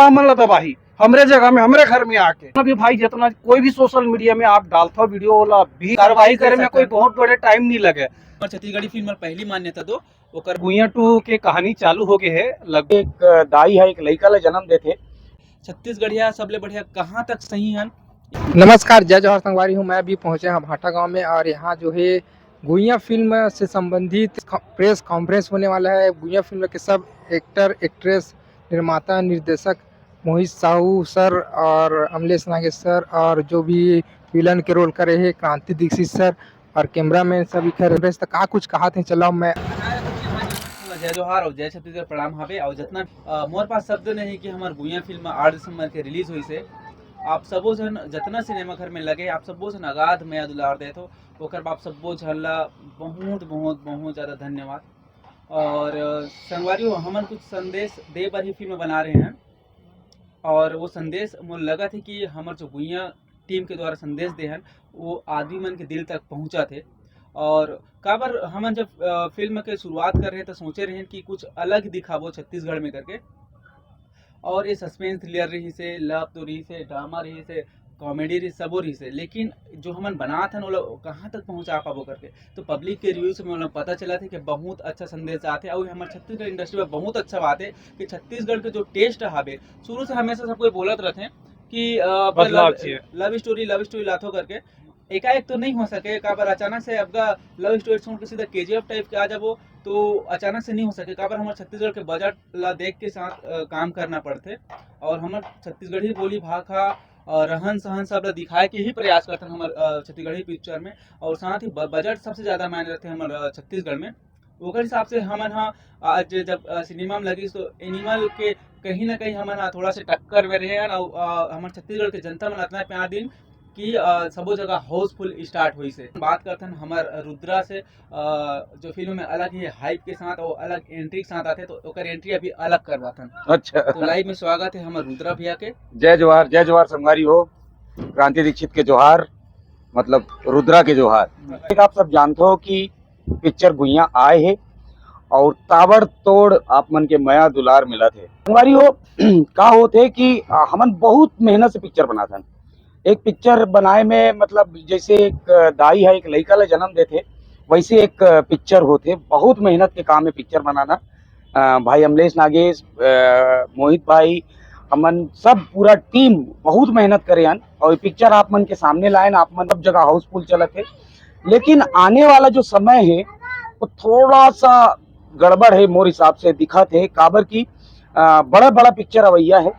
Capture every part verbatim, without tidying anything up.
हमन ला दबाही, हमरे जगह में, हमरे घर में आके। अभी भाई, जितना कोई भी सोशल मीडिया में आप डालथो वीडियो, ओला भी कार्रवाई करे में कोई बहुत बड़े टाइम नहीं लगे। और छत्तीसगढ़ी फिल्म ला पहली मान्यता दो, ओकर गुइया टू के कहानी चालू हो गए है। लगभग एक दाई है, एक लइका ला जन्म देथे। छत्तीसगढ़िया सबले बढ़िया कहाँ तक सही हन? नमस्कार, जय जोहार संगवारी हूँ। मैं अभी पहुँचे हूँ भाटा गांव में और यहाँ जो है गुइया फिल्म से संबंधित प्रेस कॉन्फ्रेंस होने वाला है। गुइया फिल्म के सब एक्टर, एक्ट्रेस, निर्माता, निर्देशक मोहित साहू सर और अमलेश नागेश सर और जो भी विलन के रोल करे हैं क्रांति दीक्षित सर और कैमरामैन सब इखर बेस त का कुछ कहा थे। चलो मैं जय जोहार और जय छत्तीसगढ़ प्रणाम हावे। और जितना अ, मोर पास शब्द नहीं कि हमार गुइया फिल्म आठ दिसंबर के रिलीज हुई से आप सबो जन जितना सिनेमा घर में लगे, आप सबो जन अगाध मया दुलार देत हो, ओकर बर आप सबो झन ला बहुत बहुत बहुत ज़्यादा धन्यवाद। और अ, संगवारी हो, हमन कुछ संदेश दे बर ही फिल्म बना रहे हैं और वो संदेश मोर लगत है कि हमर जो गुइया टीम के द्वारा संदेश दे हन वो आदमी मन के दिल तक पहुँचत है। और काबर हमन जब अ, फिल्म के शुरुआत कर रहे हैं तो सोचे रहे कि कुछ अलग दिखाबो छत्तीसगढ़ में करके। और ये सस्पेंस थ्रिलर रही से, लव तो रही से, ड्रामा रही से, कॉमेडी रही, सबो रही से, लेकिन जो हमन बनात हन ओला कहाँ तक पहुँचा पाबो करके। तो पब्लिक के रिव्यू से मोला पता चला थे कि बहुत अच्छा संदेश आते और हमारे छत्तीसगढ़ इंडस्ट्री में बहुत अच्छा बात है कि छत्तीसगढ़ के जो टेस्ट हावे शुरू से हमेशा सब कोई बोलत रहते हैं कि अ, बदलाव लव चाहिए। लव स्टोरी, लव स्टोरी लाथो करके। एकाएक तो नहीं हो सके, काबर अचानक से आपका लव स्टोरी छोड़ के सीधा केजीएफ टाइप के आ जाबो तो अचानक से नहीं हो सके। काबर हमारे छत्तीसगढ़ के बजट ला देख के साथ अ, काम करना पड़थे और हमर छत्तीसगढ़ी बोली भाखा और रहन सहन सब ला दिखाए के ही प्रयास करथन हमर अ, छत्तीसगढ़ी पिक्चर में। और साथ ही ब-, बजट सबसे ज़्यादा मायने रखते हमर अ, छत्तीसगढ़ में। ओकर हिसाब से हमन हा आज जब अ, सिनेमा में लगिस तो एनिमल के कहीं ना कहीं हमन हा थोड़ा से टक्कर में रहे हन और अ, हमर छत्तीसगढ़ के जनता मन अतना प्यार दिन कि अ, सबो जगह हाउसफुल स्टार्ट होइस हे। बात करथन हमर रुद्रा से अ, जो फिल्म में अलग ही हाइप के साथ और अलग एंट्री के साथ आते तो ओकर एंट्री अभी अलग करवाथन। अच्छा। तो लाइव में स्वागत है हमर रुद्रा भैया के। जय जोहार, जय जोहार संगवारी हो, क्रांति दीक्षित के जोहार, मतलब रुद्रा के जोहार। एक आप सब जानते हो कि पिक्चर गुइया आए हे और ताबड़तोड़ आप मन के मया दुलार मिलत हे। संगवारी हो, का होत हे कि अ, हमन बहुत मेहनत से पिक्चर बनाथन। एक पिक्चर बनाए में मतलब जैसे एक दाई है, एक लइका ला जन्म देथे, वैसे एक पिक्चर होथे। बहुत मेहनत के काम है पिक्चर बनाना। अ, भाई अमलेश नागेश, अ, मोहित भाई, हमन सब पूरा टीम बहुत मेहनत करे हन और ये पिक्चर आप मन के सामने लाए न, आप मन सब जगह हाउसफुल चलत हे। लेकिन आने वाला जो समय है वो थोड़ा सा गड़बड़ है मोर हिसाब से दिखत है, काबर कि अ, बड़ा बड़ा पिक्चर अवैया है।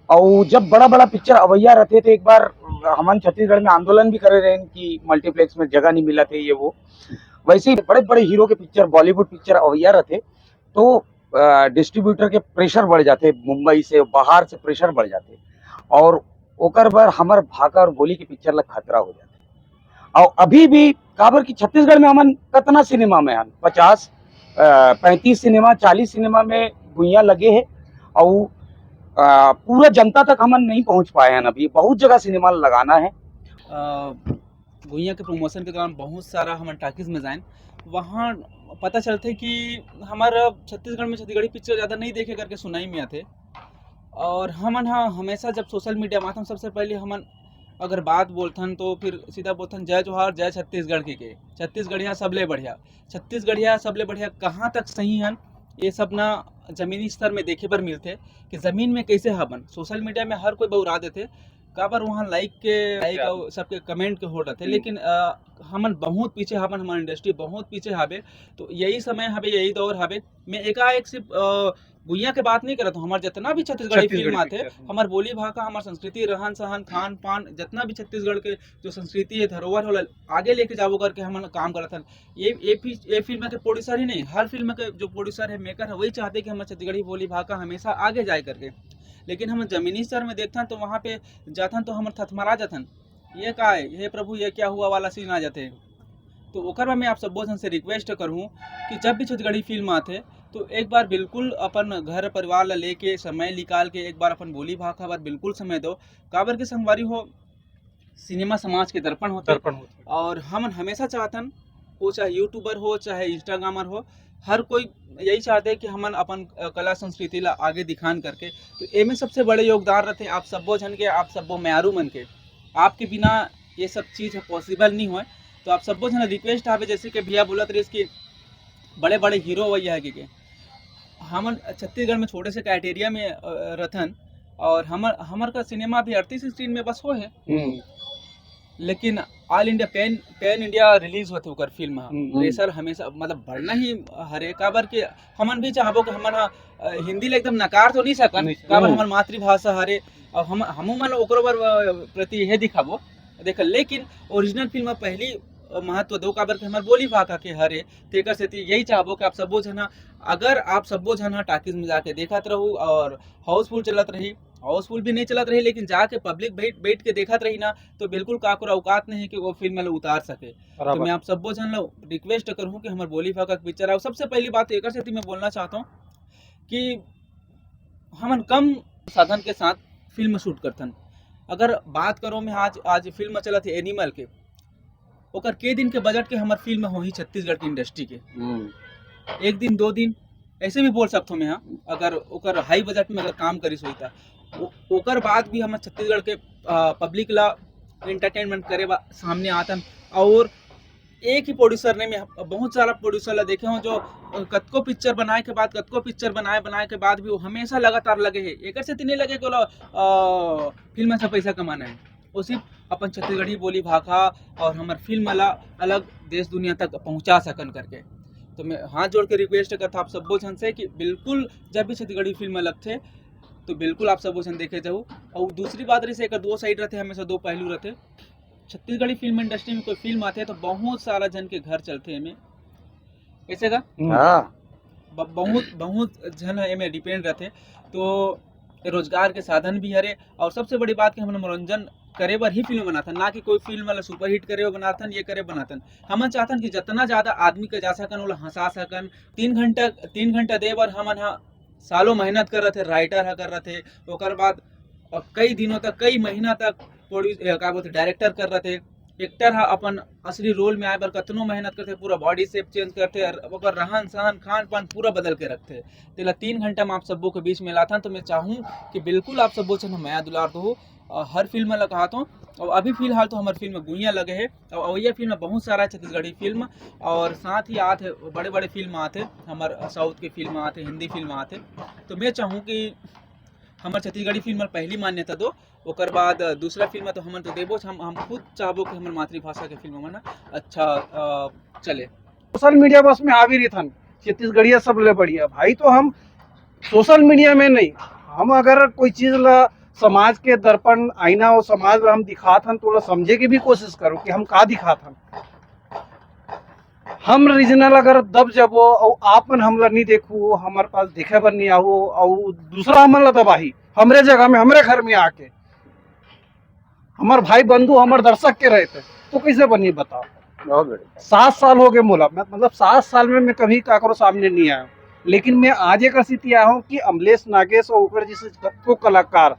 और जब बड़ा बड़ा पिक्चर अवैया रहते तो एक बार हमन छत्तीसगढ़ में आंदोलन भी करे रहे कि मल्टीप्लेक्स में जगह नहीं मिलत हे ये वो। वैसे ही बड़े बड़े हीरो के पिक्चर, बॉलीवुड पिक्चर अवैया रहते तो डिस्ट्रीब्यूटर के प्रेशर बढ़ जाते, मुंबई से बाहर से प्रेशर बढ़ जाते और ओकर बर हमर भाखा और बोली के पिक्चर ला खतरा हो जाते। और अभी भी काबर कि छत्तीसगढ़ में हमन कतना सिनेमा में हन, पचास, अ, पैंतीस सिनेमा, चालीस सिनेमा में गुइया लगे हे और अ, पूरा जनता तक हमन नहीं पहुंच पाए हन। अभी बहुत जगह सिनेमा लगाना है। अ, गुइया के प्रमोशन के दौरान बहुत सारा हमन टाकीज में जाएन, वहाँ पता चलथे कि हमर छत्तीसगढ़ में छत्तीसगढ़ी पिक्चर ज़्यादा नहीं देखे करके सुनाई में आथे। और हमन ह हमेशा जब सोशल मीडिया माध्यम सबसे पहले हमन अगर बात बोलथन तो फिर सीधा बोलथन जय जोहार, जय छत्तीसगढ़ के, के छत्तीसगढ़िया सबले बढ़िया। छत्तीसगढ़िया सबले बढ़िया कहाँ तक सही हन, ये सब ना जमीनी स्तर में देखे बर मिलथे कि जमीन में कैसे हाबन। सोशल मीडिया में हर कोई बउरा देथे, काबर वहाँ लाइक के, लाइक और सबके कमेंट के होड़ रहथे। हम्म। लेकिन अ, हमन बहुत पीछे हाबन, हमार इंडस्ट्री बहुत पीछे हाबे। तो यही समय हाबे, यही दौर हाबे। मैं एकाएक सिर्फ अ, गुइया के बात नहीं करत हूँ, हमार जितना भी छत्तीसगढ़ी छत्तीसगढ़ी फिल्म आथे, पिक्चर, हम्म। हमार बोली भाखा, हमार संस्कृति, रहन सहन, खान पान, जितना भी छत्तीसगढ़ के जो संस्कृति है, धरोहर होला, आगे लेके जाबो करके हमन काम करत हन। ये, ये फि-, ये फिल्म के प्रोड्यूसर ही नहीं, हर फिल्म के जो प्रोड्यूसर है, मेकर है, वही चाहते कि हमार छत्तीसगढ़ी बोली भाखा हमेशा आगे जाए करके। लेकिन हम जमीनी स्तर में देखथन तो वहाँ पे जाथन तो हमर थथमरा जाथन, ये का है, हे प्रभु, ये क्या हुआ वाला सीन आ जाते। तो ओकर बर मैं आप सबो झन से रिक्वेस्ट करहूँ कि जब भी छत्तीसगढ़ी फिल्म आथे तो एक बार बिल्कुल अपन घर परिवार ला लेके समय निकाल के एक बार अपन बोली भाखा बर बिल्कुल समय दो। काबर के संगवारी हो, सिनेमा समाज के दर्पण होथे। दर्पण होथे। और हमन हमेशा चाहतन, वो चाहे यूट्यूबर हो, चाहे इंस्टाग्रामर हो, हर कोई यही चाहते हैं कि हमन अपन, अ, कला संस्कृति ला आगे दिखान करके। तो एमे सबसे बड़े योगदान रहते आप सब्बो झन के, आप सब्बो म्यारू मन के। आपके बिना ये सब चीज पॉसिबल नहीं होय। तो आप सब्बो झन रिक्वेस्ट आवे, जैसे कि भैया बोलत रहिस कि बड़े बड़े हीरो वही है के, हमन छत्तीसगढ़ में छोटे से क्राइटेरिया में, अ, रथन, और हमर हमर का सिनेमा भी अड़तीस स्क्रीन में बस हो है। हम्म। लेकिन all India pan pan India release होते ओकर फिल्म ह। हम्म। प्रेशर हमेशा मतलब बढ़ना ही हरे, काबर के हमन भी चाहबो कि हमन ह, अ, हिंदी ले एकदम नकार तो नहीं सकन, नहीं सकन। काबर हम्म। हमर मातृभाषा हरे। और हम हमू मन ओकरो बर, अ, प्रति यह दिखाबो। देख, लेकिन ओरिजिनल फिल्म म पहली, अ, महत्व दो, काबर के हमर बोली भाखा के हरे। तेकर सेती यही चाहबो कि आप सब्बो झन ह, अगर आप सब्बो झन ह टाकीज में जाके देखत रहू और हाउसफुल चलत रही, हाउसफुल भी नहीं चलत रही, लेकिन जाके पब्लिक बैठ बैठ के देखत रही ना, तो बिल्कुल काकरो औकात नहीं कि वो फिल्म ला उतार सके। तो बराबर। मैं आप सब्बो झन ला रिक्वेस्ट करूँ कि हमर बोली भाखा के पिक्चर आओ। सबसे पहली बात तो एकर सेती मैं बोलना चाहता हूँ कि हमन कम साधन के साथ फिल्म शूट करथन। अगर बात करो मैं आज आज फिल्म चलत है एनिमल के, ओकर के दिन के बजट के हमर फिल्म होही छत्तीसगढ़ के इंडस्ट्री के। हम्म। एक दिन, दो दिन, ऐसे भी बोल सकथो मैं, हाँ, अगर ओकर हाई बजट में अगर काम करिस होई त। ओ-, ओकर बाद भी हमर छत्तीसगढ़ के, अ, पब्लिक ला एंटरटेनमेंट करे बा सामने आथन। और एक ही प्रोड्यूसर ने, मैं बहुत सारा प्रोड्यूसर ला देखे हूँ जो, अ, कतको पिक्चर बनाए के बाद, कतको पिक्चर बनाए, बनाए के बाद भी वो हमेशा लगातार लगे है। एकर सेती नहीं लगे कि ओला, अ, फिल्म से पैसा कमाना है। वो सिर्फ अपन छत्तीसगढ़ी बोली भाखा और हमर फिल्म ला अलग देश दुनिया तक पहुँचा सकन करके। तो मैं हाथ जोड़ के रिक्वेस्ट करता आप सब्बो झन से कि बिल्कुल जब भी छत्तीसगढ़ी फिल्म लगथे तो बिल्कुल आप सब्बो झन देखे जाहू। और दूसरी बात रही, एकर दो साइड रहते, हमेशा दो पहलू रहते। छत्तीसगढ़ी फिल्म इंडस्ट्री में कोई फिल्म आथे तो बहुत सारा झन के घर चलथे एमे, कैसे का? हम्म। हाँ। ब-, बहुत बहुत झन एमे डिपेंड रहथे। तो रोजगार के साधन भी हरे और सबसे बड़ी बात कि हमन मनोरंजन करे बर ही फिल्म बनाथन, ना कि कोई फिल्म वाला सुपरहिट करे बर बनाथन, ये करे बनाथन। हमन चाहथन कि जितना ज्यादा आदमी के जा सकन, ओला हंसा सकन। तीन घंटा, तीन घंटा दे बर हमन ह सालों मेहनत कर रथे, राइटर ह कर रथे, ओकर बाद, अ, कई दिनों तक, कई महीना तक प्रोड्यूस-, अ, का बोलथे, डायरेक्टर कर रथे। एक्टर ह अपन असली रोल में आए बर कतनो मेहनत करथे, पूरा बॉडी शेप चेंज करथे, और ओकर रहन सहन, खान पान पूरा बदल के रखथे। तेला तीन घंटा में आप सब्बो के बीच में लाथन, तो मैं चाहूँ कि बिल्कुल आप सब्बो झन मया दुलार दो। अ, हर फिल्म ला कहत हूँ, और अभी फिलहाल तो हमर फिल्म गुइया लगे है, और अवैया फिल्म बहुत सारा छत्तीसगढ़ी फिल्म, और साथ ही आत है बड़े बड़े फिल्म आत है, हमर साउथ के फिल्म आत है, हिंदी फिल्म आत है। तो मैं चाहूँ कि हमर छत्तीसगढ़ी फिल्म ला पहली मान्यता दो, ओकर बाद दूसरा फिल्म तो हमन तो देबो, हम हम खुद चाहबो कि हमर मातृभाषा के फिल्म मन अच्छा, अ, चले। सोशल मीडिया बस में हावी रहिथन, छत्तीसगढ़िया सब ले बढ़िया भाई। तो हम सोशल मीडिया में नहीं, हम अगर कोई चीज ला समाज के दर्पण आईना और समाज ला हम दिखात हन, तो ओला समझे के भी कोशिश करो कि हम का दिखात हन। हम रीजनल अगर दब जाबो और आप मन हमला नहीं देखू, हमारे पास देखे बर नहीं आओ और दूसरा हमन ला दबाही, हमरे जगह में, हमरे घर में आके हमार भाई बंधु, हमार दर्शक के रहते, तो कैसे बनी बताओ? बहुत बढ़िया। सात साल हो गए मोला, मैं, मतलब, सात साल में मैं कभी काकरो सामने नहीं आया, लेकिन मैं आज एक स्थिति आया हूँ कि अमलेश नागेश और ओकर जैसे कतको कलाकार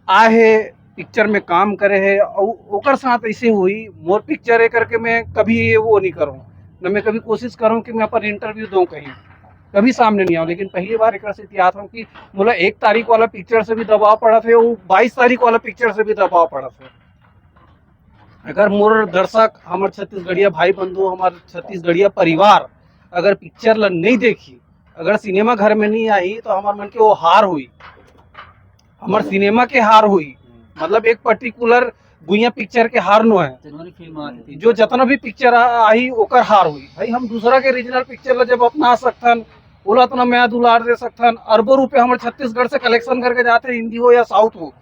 आए हे, पिक्चर में काम करे हे, और ओकर साथ ऐसे हुई, मोर पिक्चर है करके मैं कभी ये वो नहीं करूँ, न मैं कभी कोशिश करूँ कि मैं अपन इंटरव्यू दूँ कहीं, कभी सामने नहीं आऊँ। लेकिन पहली बार एक स्थिति आया था कि मोला एक तारीख वाला पिक्चर से भी दबाव पड़ा थे, वो बाईस तारीख वाला पिक्चर से भी दबाव पड़ा थे। अगर मोर दर्शक, हमर छत्तीसगढ़िया भाई बंधु, हमर छत्तीसगढ़िया परिवार अगर पिक्चर ला नहीं देखी, अगर सिनेमा घर में नहीं आई, तो हमर मन के वो हार हुई, हमर सिनेमा के हार हुई। मतलब, एक पर्टिकुलर गुइया पिक्चर के हार नो है। जनवरी फिल्म आती थी। जो जितना भी पिक्चर आ-, आई, ओकर हार हुई। भाई, हम दूसरा के रीजनल पिक्चर ला जब अपना सकथन, ओला इतना मया दुलार दे सकथन, अरबों रुपए हमर छत्तीसगढ़ से कलेक्शन करके जाते, हिंदी हो या साउथ हो,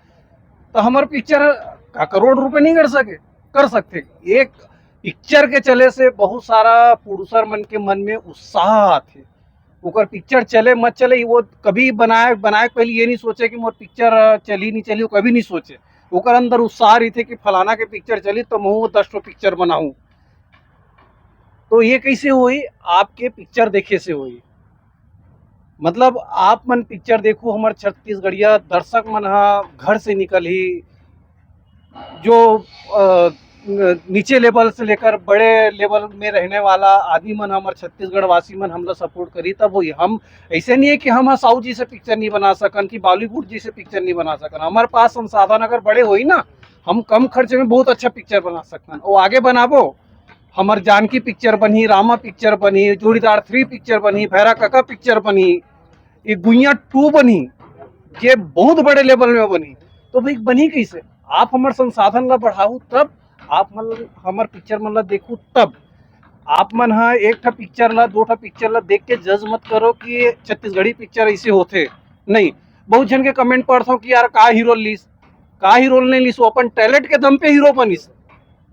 तो हमर पिक्चर का करोड़ रुपए नहीं कर सके, कर सकते। एक पिक्चर के चले से बहुत सारा प्रोड्यूसर मन के मन में उत्साह आथे। ओकर पिक्चर चले मत चले, वो कभी बनाए, बनाए के पहले ये नहीं सोचे कि मोर पिक्चर चली नहीं चली, वो कभी नहीं सोचे। ओकर अंदर उत्साह रहिथे कि फलाना के पिक्चर चली तो महू दस ठो पिक्चर बनाऊं। तो ये कैसे होई? आपके पिक्चर देखे से होई। मतलब, आप मन पिक्चर देखू, हमर छत्तीसगढ़िया दर्शक मन ह घर से निकलही, जो, अ, नीचे लेवल से लेकर बड़े लेवल में रहने वाला आदमी मन, हमर छत्तीसगढ़ वासी मन हमला सपोर्ट करी, तब होई। हम ऐसे नहीं है कि हम साउथ जी से पिक्चर नहीं बना सकन, कि बॉलीवुड जी से पिक्चर नहीं बना सकन। हमारे पास संसाधन अगर बड़े होई ना, हम कम खर्च में बहुत अच्छा पिक्चर बना सकन। वो आगे बनाबो, हमर जानकी पिक्चर बनही, रामा पिक्चर बनही, जोड़ीदार थ्री पिक्चर बनही, भैरा काका पिक्चर बनही, ये गुइया टू बनही, ये बहुत बड़े लेवल में बनही। तो भाई, बनही कैसे? आप हमर संसाधन ला बढ़ाऊ, तब आप मन हमर पिक्चर मन ला देखू, तब। आप मन ह एक ठा पिक्चर ला, दो ठा पिक्चर ला देख के जज मत करो कि ये छत्तीसगढ़ी पिक्चर ऐसे होथे। नहीं, बहुत झन के कमेंट पढ़थव कि यार, का हीरो लीस, का हीरो नहीं लीस, वो अपन टैलेंट के दम पे हीरो बनिस,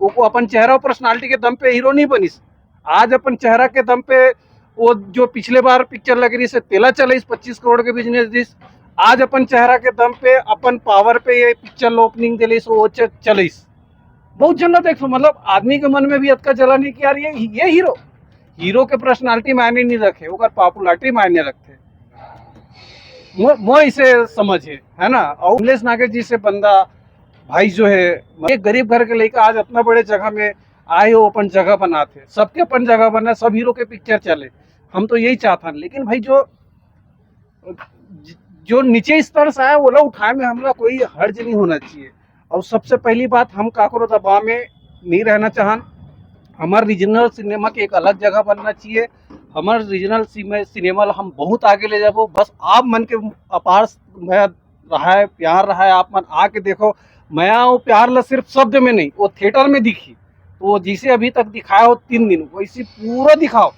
वो को अपन चेहरा और पर्सनालिटी के दम पे हीरो नहीं बनिस। आज अपन चेहरा के दम पे, वो जो पिछले बार पिक्चर लग रही से तेला चलइस, पच्चीस करोड़ के बिजनेस दिस, आज अपन चेहरा के दम पे, अपन पावर पे ये पिक्चर ला ओपनिंग दिलिस, वो च-, चलइस। बहुत झन ला देखो, मतलब, आदमी के मन में भी अतका जलन है कि यार, ये ये हीरो, हीरो के पर्सनालिटी मायने नहीं रखे, ओकर पॉपुलैरिटी मायने रखथे। मो, मो इसे समझ है, है ना? और अमलेश नागेश जी से बंदा भाई जो है, एक गरीब घर के लइका आज इतना बड़े जगह में आए हो, अपन जगह बनाथे, सबके अपन जगह बना, सब हीरो के पिक्चर चले, हम तो यही चाहथन। लेकिन भाई, जो जो नीचे स्तर से आए, वो ला उठाए में हमला कोई हर्ज नहीं होना चाहिए। और सबसे पहली बात, हम काकरो दबाव में नहीं रहना चाहन। हमार रीजनल सिनेमा के एक अलग जगह बनना चाहिए। हमार रीजनल सिने-, सिनेमा ला हम बहुत आगे ले जाबो। बस आप मन के अपार मया रहा है, प्यार रहा है, आप मन आके देखो। मया और प्यार ला सिर्फ शब्द में नहीं, वो थिएटर में दिखी। तो वो जिसे अभी तक दिखाया हो तीन दिन, वैसे पूरा दिखाओ,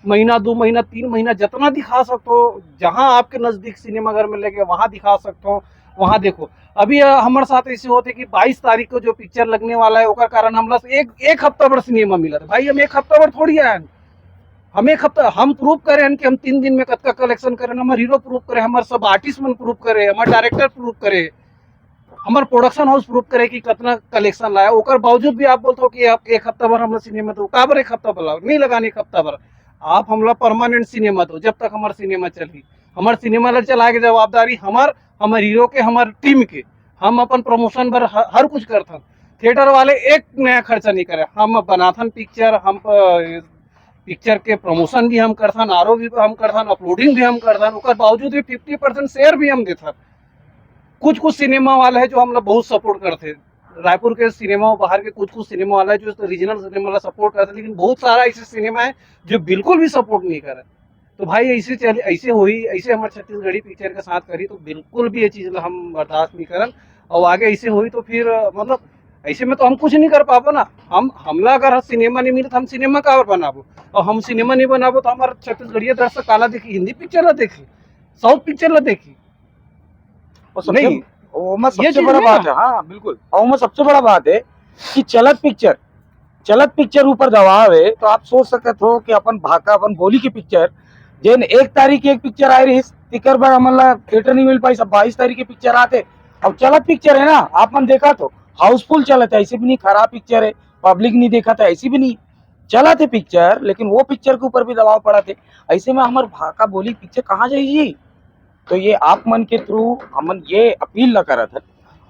महीना, दो महीना, तीन महीना, जितना दिखा सकते हो, जहाँ आपके नजदीक सिनेमाघर में लगे, वहाँ दिखा सकते हो, वहाँ देखो। अभी, अ, हमारे साथ ऐसे होते कि बाईस तारीख को जो पिक्चर लगने वाला है, ओकर कारण हमला एक, एक हफ्ता भर सिनेमा मिला था। भाई, हम एक हफ्ता भर थोड़ी आए हैं। हम एक हफ्ता, हम प्रूव करे हैं कि हम तीन दिन में कतका कलेक्शन करें, हमारे हीरो प्रूव करे, हमारे सब आर्टिस्ट मन प्रूव करे, हमारे डायरेक्टर प्रूव करे, हमारे प्रोडक्शन हाउस प्रूव करे कि कितना कलेक्शन लाया। ओकर बावजूद भी आप बोलते हो कि आप एक हफ्ता भर हमला सिनेमा दो, काबर एक हफ्ता भर लाओ, नहीं लगाने एक हफ्ता भर। आप हमला परमानेंट सिनेमा दो, जब तक हमार सिनेमा चलही। हमार सिनेमा ला चलाए के जवाबदारी हमार, हमार हीरो के, हमार टीम के। हम अपन प्रमोशन बर ह-, हर कुछ करथन। थिएटर वाले एक नया खर्चा नहीं करे। हम बनाथन पिक्चर, हम, अ, पिक्चर के प्रमोशन भी हम करथन, आरओ भी हम करथन, अपलोडिंग भी हम करथन, ओकर बावजूद भी फिफ्टी परसेंट शेयर भी हम देथन। कुछ कुछ सिनेमा वाला है जो हमला बहुत सपोर्ट करथे, रायपुर के सिनेमा, बाहर के कुछ कुछ सिनेमा वाला है जो रीजनल सिनेमा वाला सपोर्ट करथे, लेकिन बहुत सारा ऐसे सिनेमा है जो बिल्कुल भी सपोर्ट नहीं करे। तो भाई, ऐसे चल, ऐसे होई, ऐसे हमारे छत्तीसगढ़ी पिक्चर के साथ करी, तो बिल्कुल भी ये चीज़ ला हम बर्दाश्त नहीं करन। और आगे ऐसे होई तो फिर, अ, मतलब, ऐसे में तो हम कुछ नहीं कर पाबो ना। हम, हमला अगर सिनेमा नहीं मिले तो हम सिनेमा काबर बनाबो? और हम सिनेमा नहीं बनाबो तो हमारे छत्तीसगढ़िया दर्शक काला देखी, हिंदी पिक्चर ला देखी, साउथ पिक्चर ला देखी। और सबसे, नहीं, ओमा ये सबसे चीज बड़ा नहीं बात ना। है, हाँ, बिल्कुल। और ओमा सबसे बड़ा बात है कि चलत पिक्चर, चलत पिक्चर ऊपर दबाव है, तो आप सोच सकत हो कि अपन भाखा, अपन बोली के पिक्चर, जेन एक तारीख एक पिक्चर आए रही, तिकर बर हमन ला थिएटर नहीं मिल पाई, सब बाईस तारीख के पिक्चर आते। अब चलत पिक्चर है ना, आप मन देखा तो हाउसफुल चलत है, ऐसे भी नहीं खराब पिक्चर है, पब्लिक नहीं देखा था, ऐसी भी नहीं चलत है पिक्चर, लेकिन वो पिक्चर के ऊपर भी दबाव पड़ा थे। ऐसे में हमार भाखा बोली पिक्चर कहाँ जाई जी? तो ये आप मन के थ्रू हमन ये अपील ला करत हन,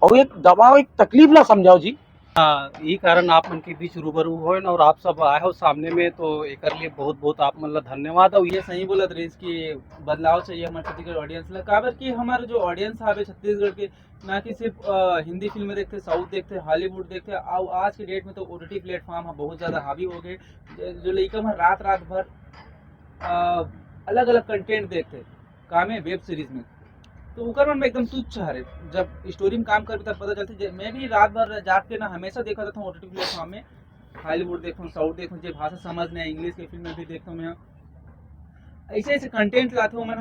और एक दबाव, एक तकलीफ ला समझाओ जी। हाँ, ई कारण आप मन के बीच रूबरू होएन और आप सब आए हो सामने में, तो एकर लिए बहुत बहुत आप मन ला धन्यवाद। और ये सही बोलत रहीस कि बदलाव चाहिए हमारे छत्तीसगढ़ ऑडियंस ला, काबर कि हमारे जो ऑडियंस हवे छत्तीसगढ़ के, ना कि सिर्फ अ, हिंदी फिल्म देखते, साउथ देखते, हॉलीवुड देखते, और आज के डेट में तो ओटीटी प्लेटफॉर्म है बहुत ज़्यादा हावी हो गए, जो लइका मन रात रात भर अलग अलग कंटेंट देखते, कामे वेब सीरीज में, तो ओकर मन में एकदम तुच्छ हरे। जब स्टोरी में काम करबे तब पता चलते। जे मैं भी रात भर जाग के ना हमेशा देखा रहता हूँ ओटीटी प्लेटफॉर्म में, हॉलीवुड देखता हूँ, साउथ देखता हूँ, जे भाषा समझ नहीं, इंग्लिश के फिल्म भी देखता हूँ मैं। ऐसे ऐसे कंटेंट लाते हो, मैं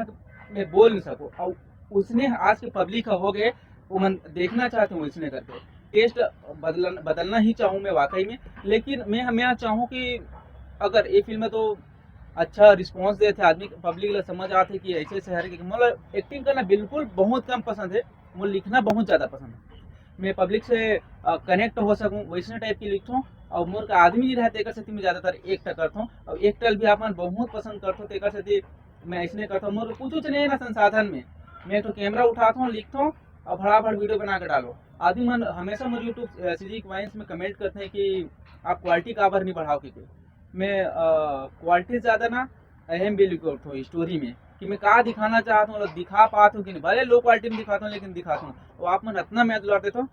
मैं बोल नहीं सकूँ। और उसने आज के पब्लिक का हो गए, वो मन देखना चाहते हो इसने करके। टेस्ट बदलना बदलना ही चाहूँ मैं वाकई में। लेकिन मैं मैं चाहूँ कि अगर ये फिल्म तो अच्छा रिस्पॉन्स देते, आदमी पब्लिक ला समझ आते कि ऐसे ऐसे हर के, मतलब, एक्टिंग करना बिल्कुल बहुत कम पसंद है, मोर लिखना बहुत ज़्यादा पसंद है। मैं पब्लिक से कनेक्ट हो सकूँ, वैसने टाइप की लिखता हूँ। और मोर का आदमी नहीं रहते, एकर सेती मैं ज़्यादातर एक्ट करता हूँ। और एक्टर भी आप मन बहुत पसंद करता हूँ, तो एकर सेती मैं ऐसने करता हूँ। मोर कुछ कुछ नहीं है ना संसाधन में, मैं तो कैमरा उठाता हूँ, लिखता हूँ, अब फटाफट वीडियो बना के डालो। आदमी मन हमेशा मोर YouTube सीजी क्वाइंस में कमेंट करते हैं कि आप क्वालिटी काबर नहीं बढ़ाओ, क्योंकि मैं क्वालिटी ज़्यादा ना अहम बिलीव करता हूँ स्टोरी में, कि मैं का दिखाना चाहता हूँ, मतलब दिखा पाता हूँ कि नहीं। भले लो क्वालिटी में दिखाता हूँ, लेकिन दिखाता हूँ। वो आप मन इतना मया दुलार देते हो,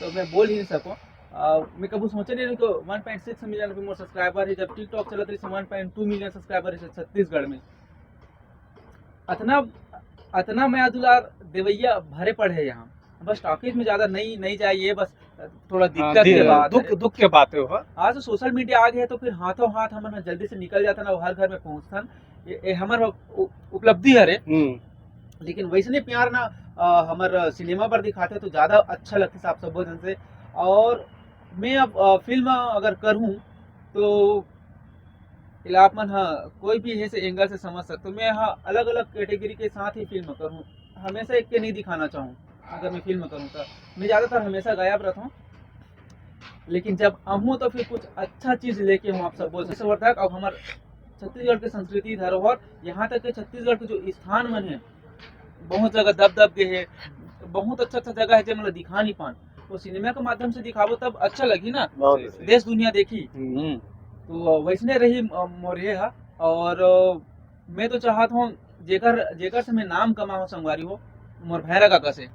तो मैं बोल ही नहीं सकूँ। अ, मैं कभी सोचे नहीं कि वन पॉइंट सिक्स मिलियन भी मोर सब्सक्राइबर है, जब टिकटॉक चलत रही वन पॉइंट टू मिलियन सब्सक्राइबर है छत्तीसगढ़ में। अतना, अतना मया दुलार देवैया भरे पड़े है यहाँ। बस टॉकीज में ज़्यादा नहीं, नहीं जाए, ये बस थोड़ा हाँ, दिक्कत दि-, के बात दुख, है। दुख के बात है वो। आज तो सोशल मीडिया आ गया है, तो फिर हाथों हाथ हमन ह जल्दी से निकल जाता ना, वो हर घर में पहुँचता। ये, ये हमर उ-, उपलब्धि हरे। हम्म। लेकिन वैसने प्यार ना, अ, हमर सिनेमा पर दिखाते तो ज़्यादा अच्छा लगता साहब सब जन से। और मैं अब, अ, फिल्म अगर करूँ तो एला आप मन ह कोई भी ऐसे एंगल से समझ सकते हो। मैं ह अलग-अलग कैटेगरी के साथ ही फिल्म करूँ, हमेशा एक के नहीं दिखाना चाहूँ। अगर मैं फिल्म करूँ तो मैं ज़्यादातर हमेशा गायब रहता हूँ, लेकिन जब आहूँ तो फिर कुछ अच्छा चीज़ लेके हूँ आप सब बोल सकते हो। और हमर छत्तीसगढ़ के संस्कृति धरोहर, यहाँ तक कि छत्तीसगढ़ के जो स्थान मन है, बहुत जगह दब दब गए है, बहुत अच्छा अच्छा जगह है जो मतलब दिखा नहीं पान, वो सिनेमा के माध्यम से दिखाबो तब अच्छा लगही ना, बहुत सही। देश दुनिया देखी। हम्म। तो वैसने रही, अ, मोर ये हा। और, अ, मैं तो चाहत हूँ जेकर, जेकर से मैं नाम कमाहूँ संगवारी हो, मोर भैरा काका से।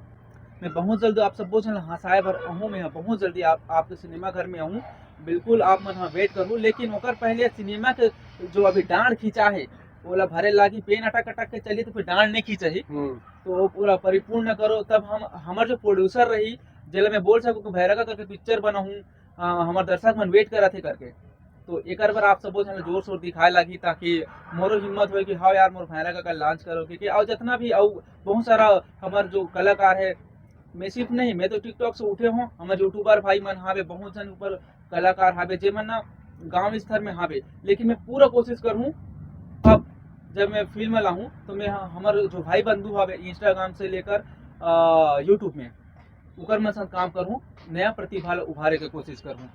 मैं बहुत जल्द आप सबो झन ल हंसाए बर आहूँ, मैं बहुत जल्दी आप, आपके सिनेमा घर में आहूँ। बिल्कुल आप मन ह वेट करू, लेकिन ओकर पहले सिनेमा के जो अभी डांड खींचा है, ओला भरे लागी, पेन अटक अटक के चली तो फिर डांड नहीं खींचही। हम्म। तो वो पूरा परिपूर्ण करो, तब हम, हमर जो प्रोड्यूसर रही, जेला मैं बोल सकूँ कि भैरा काका के पिक्चर बनाहूँ, अ, हमर दर्शक मन वेट करत हे करके। तो एकर बर आप सबो झन ल जोर शोर दिखाए लागही, ताकि मोरो हिम्मत होए कि हाँ यार, मोर भैरा काका लॉन्च करो, क्योंकि अउ जितना भी अउ बहुत सारा हमर जो कलाकार है, मैं सिर्फ नहीं, मैं तो टिकटॉक से उठे हूँ, हमर यूट्यूबर भाई मन हावे, बहुत झन ऊपर कलाकार हावे, जेमन ना गांव स्तर में हावे, लेकिन मैं पूरा कोशिश करूँ। अब जब मैं फिल्म लाहूँ तो मैं ह-, हमर जो भाई बंधु हावे, इंस्टाग्राम से लेकर, अ, यूट्यूब में, ओकर मन संग काम करूँ, नया प्रतिभा ल उभारे के कोशिश करूँ।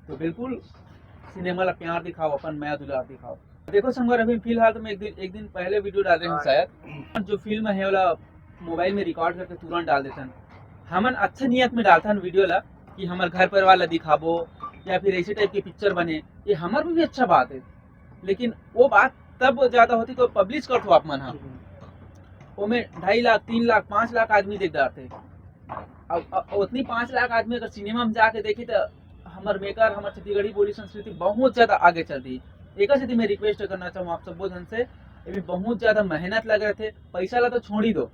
तो बिल्कुल सिनेमा ला प्यार दिखाओ, अपन मया दुलार दिखाओ। देखो संगवारी, अभी फिलहाल तो मैं एक दिन, एक दिन पहले वीडियो डाले हूँ शायद, जो फिल्म है ओला मोबाइल में रिकॉर्ड करके तुरंत डाल देथन। हमन अच्छे नियत में डालथन वीडियो ला कि हमर घर परिवार ला दिखाबो या फिर ऐसे टाइप की पिक्चर बने, ये हमर भी अच्छा बात है, लेकिन वो बात तब ज्यादा होती तो पब्लिश करथो आप मन हा, ओमे ढाई लाख, तीन लाख, पाँच लाख आदमी देख डारथे। अब, अब उतनी पाँच लाख आदमी अगर सिनेमा में जाके देखी तो हमर मेकर, हमर छत्तीसगढ़ी बोली संस्कृति बहुत ज्यादा आगे चलती। एकर सेती मैं रिक्वेस्ट करना चाहूँ आप सबो झन से, एमे बहुत ज्यादा मेहनत लगे रहिथे, पैसा ला तो छोड़ ही दो,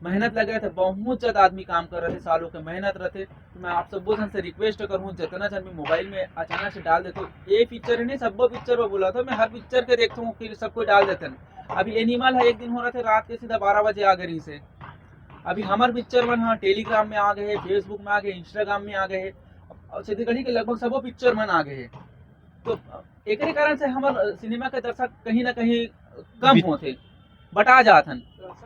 मेहनत लगे रहिथे, बहुत ज्यादा आदमी काम कर रहिथे, सालों के मेहनत रहिथे। तो मैं आप सबो झन से रिक्वेस्ट करूँ, जितना झन भी मोबाइल में अचानक से डाल देते हो, ये पिक्चर ही नहीं, सब्बो पिक्चर में बोला था, मैं हर पिक्चर के देखता हूँ कि सब कोई डाल देते हैं। अभी एनिमल है, एक दिन हो रहा था रात के सीधा बारह बजे आ गए रही से। अभी हमर पिक्चर मन हाँ टेलीग्राम में आ गए हैं, फेसबुक में आ गए, इंस्टाग्राम में आ गए हैं, और छत्तीसगढ़ी के लगभग सबो पिक्चर मन आ गए हैं। तो एकरे कारण से हमर सिनेमा के दर्शक कहीं ना कहीं कम बिच- होथे, बटा जात हन।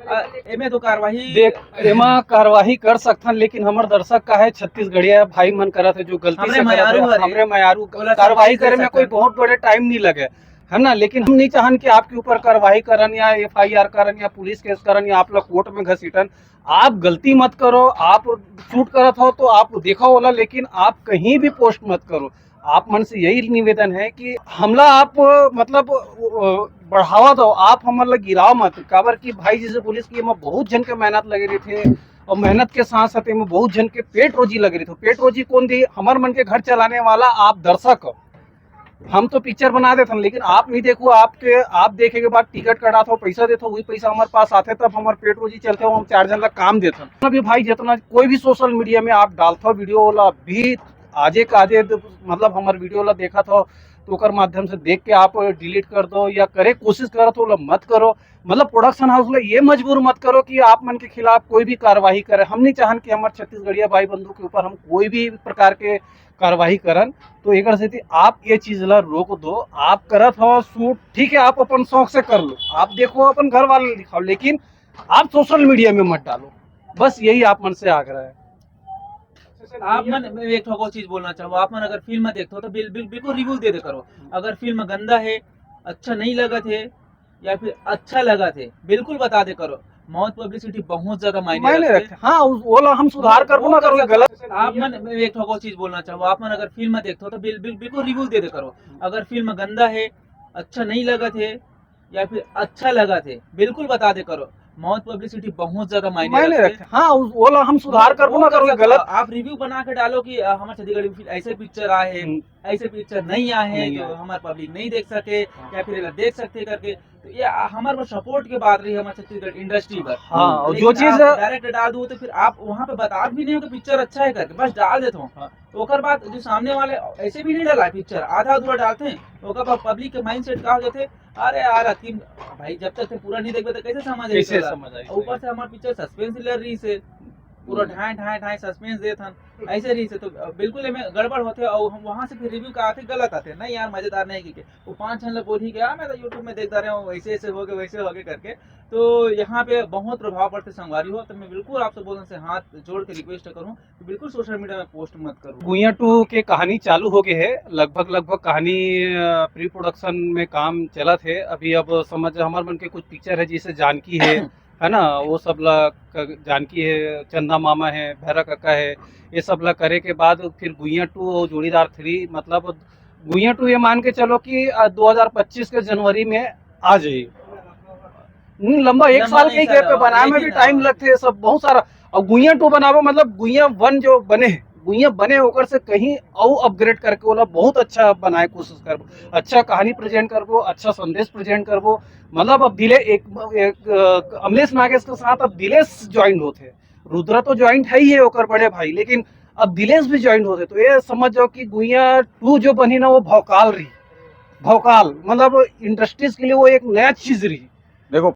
अ, एमे तो कार्रवाई देख, एमा कार्रवाई कर सकथन, लेकिन हमर दर्शक का है, छत्तीसगढ़िया भाई मन करत है, जो गलती हमरे से करत मयारू है, हरे। हमरे मयारू ओला कार्रवाई समझा करे में सकथन। कोई बहुत बड़े टाइम नहीं लगे, है ना? लेकिन हम नहीं चाहन कि आपके ऊपर कार्रवाई करन या एफआईआर करन या पुलिस केस करन या आप लोग कोर्ट में घसीटन। आप गलती मत करो, आप शूट करत हो तो आप देखा होला, लेकिन आप कहीं भी पोस्ट मत करो। आप मन से यही निवेदन है कि हमला आप, मतलब, अ, बढ़ावा दो, आप हमन ला गिराओ मत, काबर कि भाई जैसे पुलिस की एमा बहुत झन के मेहनत लगे रहिथे, और मेहनत के साथ साथ एमा बहुत झन के पेट रोजी लगे रहिथे। पेट रोजी कौन दी? हमर मन के घर चलाने वाला आप दर्शक हो। हम तो पिक्चर बना देथन, लेकिन आप नहीं देखो, आपके, आप देखे के बाद टिकट कटाथो, पैसा देथो, वही पैसा हमारे पास आथे, तब हमारे पेट रोजी चलथे, हम चार झन ला काम देथन। अभी भाई जितना कोई भी सोशल मीडिया में आप डालथो वीडियो वाला भी आजे काजे द-, मतलब हमर वीडियो ला देखत हो तो ओकर माध्यम से देख के आप डिलीट कर दो या करे कोशिश करत हो, ओला मत करो। मतलब प्रोडक्शन हाउस ला ये मजबूर मत करो कि आप मन के खिलाफ कोई भी कार्रवाई करे। हम नहीं चाहन कि हमर छत्तीसगढ़िया भाई बंधु के ऊपर हम कोई भी प्रकार के कार्रवाई करन। तो एकर सेती आप ये चीज ला रोक दो। आप करत हो शूट, ठीक है, आप अपन शौक से कर लो, आप देखो, अपन घर वाले दिखाओ, लेकिन आप सोशल मीडिया में मत डालो। बस यही आप मन से आग्रह है। आप मन, मैं एक ठो और चीज बोलना चाहूँ, आप मन अगर फिल्म देखते हो तो बिल-, बिल-, बिल्कुल रिव्यू दे दे करो। अगर फिल्म गंदा है, अच्छा नहीं लगत है या फिर अच्छा लगत है, बिल्कुल बता दे करो। मौत पब्लिसिटी बहुत ज्यादा मायने मायने रखथे। रखथे। हाँ, उस, ओला हम सुधार करबो ना करो, गलत। आप मन, मैं एक ठो और चीज बोलना चाहूँ, आप मन अगर फिल्म देखथो तो बिल-, बिल-, बिल्कुल रिव्यू दे दे करो। अगर फिल्म गंदा है, अच्छा नहीं लगत है या फिर अच्छा लगत है, बिल्कुल बता दे करो। मौत पब्लिसिटी बहुत ज्यादा मायने मायने रखथे। रखथे। हाँ, उस, ओला हम सुधार करबो ना करो, गलत। आप रिव्यू बना के डालो कि, अ, हमारे छत्तीसगढ़ में फिर ऐसे पिक्चर आए हैं, हम्म। ऐसे पिक्चर नहीं आए हैं, नहीं तो आए। हमारे पब्लिक नहीं देख सके हाँ। या फिर अगर देख सकते करके, तो ये हमारे पास सपोर्ट के बात रही हमारे छत्तीसगढ़ इंडस्ट्री पर। हाँ, और लेकिन जो चीज आप डायरेक्ट डाल दो तो फिर आप वहाँ पे बता भी नहीं हो कि पिक्चर अच्छा है करके, बस डाल देते हो। हाँ। तो ओकर बाद जो सामने वाले ऐसे भी नहीं डाला है पिक्चर, आधा अधूरा डालते हैं, ओकर बाद पब्लिक के माइंडसेट का हो जाते, अरे यार अतिम भाई, जब तक ते पूरा नहीं देखबे तो कैसे समझ आई कैसे तोला? समझ आई? और ऊपर से हमार पिक्चर सस्पेंस थ्रिलर रही से, पूरा हम्म। ढाई ढाई ढाई सस्पेंस देत हन, ऐसे रही से तो, अ, बिल्कुल एमे गड़बड़ होथे। और हम वहाँ से फिर रिव्यू का आथे, गलत आथे, नहीं यार मजेदार नहीं, क्योंकि वो पांच झन ला बोल ही गया, मैं तो YouTube में देखता रहा हूँ, वैसे ऐसे हो गए, वैसे हो गए करके। तो यहाँ पे बहुत प्रभाव पड़थे संगवारी हो। तो मैं बिल्कुल आपसे बोलन से हाथ जोड़ के रिक्वेस्ट करूँ, बिल्कुल सोशल मीडिया में पोस्ट मत करो। गुइया टू के कहानी चालू हो गए है, लगभग, लगभग कहानी, अ, प्री प्रोडक्शन में काम चलत है। अभी अब समझ हमार मन के कुछ पिक्चर है, जैसे जानकी है, है ना, वो सब ला क-, जानकी है, चंदा मामा है, भैरा काका है, ये सब ला करे के बाद फिर गुइया टू और जोड़ीदार थ्री, मतलब गुइया टू ये मान के चलो कि, अ, दो हज़ार पच्चीस के जनवरी में आ जाई। हम्म, लंबा एक लंबा साल नहीं के सर, gap पे बनाए में लेकिन भी टाइम हाँ। लगथे, ये सब बहुत सारा। और गुइया टू बनाबो, मतलब गुइया वन जो बने हे, गुइया बने ओकर से कहीं और अपग्रेड करके ओला बहुत अच्छा बनाए कोशिश करबो, अच्छा कहानी प्रेजेंट करबो, अच्छा संदेश प्रेजेंट करबो। मतलब अब दिले-, एक, एक, अ, अमलेश नागेश के साथ अब दिलेश ज्वाइंट होथे, रुद्रा तो ज्वाइंट है ही है ओकर बड़े भाई, लेकिन अब दिलेश भी ज्वाइंट होथे, तो ये समझ जाओ कि गुइया टू जो बनी ना, वो भौकाल रही, भौकाल, मतलब इंडस्ट्रीज के लिए वो एक नया चीज रही। देखो,